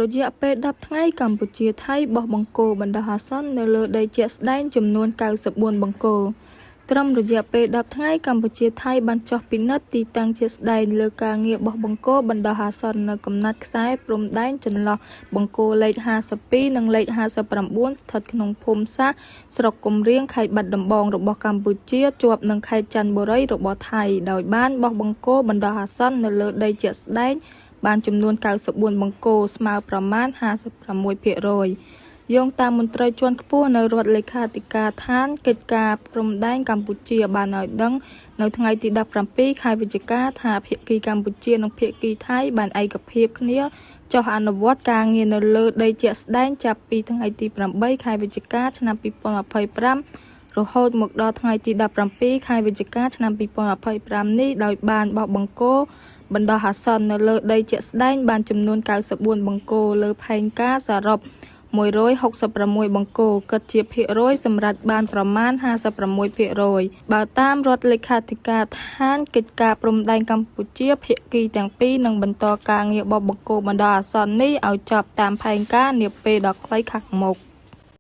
រយៈពេល ១០ ថ្ងៃ កម្ពុជា-ថៃ បោះបង្គោលបណ្ដោះអាសន្ននៅលើដីជាក់ស្ដែងចំនួន ៩៤ បង្គោល។ ត្រឹមរយៈពេល ១០ ថ្ងៃ កម្ពុជា-ថៃ បានចុះពិនិត្យទីតាំងជាក់ស្ដែងលើការងារបោះបង្គោលបណ្ដោះអាសន្ននៅកំណាត់ខ្សែព្រំដែនចន្លោះបង្គោលលេខ ៥២ និងលេខ ៥៩ ស្ថិតក្នុងភូមិសាស្ត្រស្រុកកំរៀង ខេត្តបាត់ដំបង របស់កម្ពុជា ជាប់នឹងខេត្តចាន់បុរី របស់ថៃ ដោយបានបោះបង្គោលបណ្ដោះអាសន្ននៅលើដីជាក់ស្ដែងបានចំនួន ៩៤ បង្គោល ស្មើប្រមាណ ៥៦ ភាគរយ។ យោងតាមមន្ត្រីជាន់ខ្ពស់នៅរដ្ឋលេខាធិការដ្ឋានកិច្ចការព្រំដែនកម្ពុជា បានឱ្យដឹងនៅថ្ងៃទី១៧ ខែវិច្ឆិកា ថា ភាគីកម្ពុជា និងភាគីថៃ បានឯកភាពគ្នាចុះអនុវត្តការងារនៅលើដីជាក់ស្ដែងចាប់ពីថ្ងៃទី៨ ខែវិច្ឆិកា ឆ្នាំ២០២៥ រហូតមកដល់ថ្ងៃទី១៧ ខែវិច្ឆិកា ឆ្នាំ២០២៥ នេះ ដោយបានបោះបង្គោលបណ្ដោះអាសន្ននៅលើដីជាក់ស្ដែងបានចំនួន ៩៤ បង្គោល លើផែនការសរុប ១៦៦ បង្គោល គិតជាភាគរយសម្រេចបានប្រមាណ ៥៦ ភាគរយ។ បើតាមរដ្ឋលេខាធិការដ្ឋានកិច្ចការព្រំដែនកម្ពុជា ភាគីទាំងពីរនឹងបន្តការងារបោះបង្គោលបណ្ដោះអាសន្ននេះឱ្យចប់តាមផែនការនាពេលដ៏ខ្លីខាងមុខ។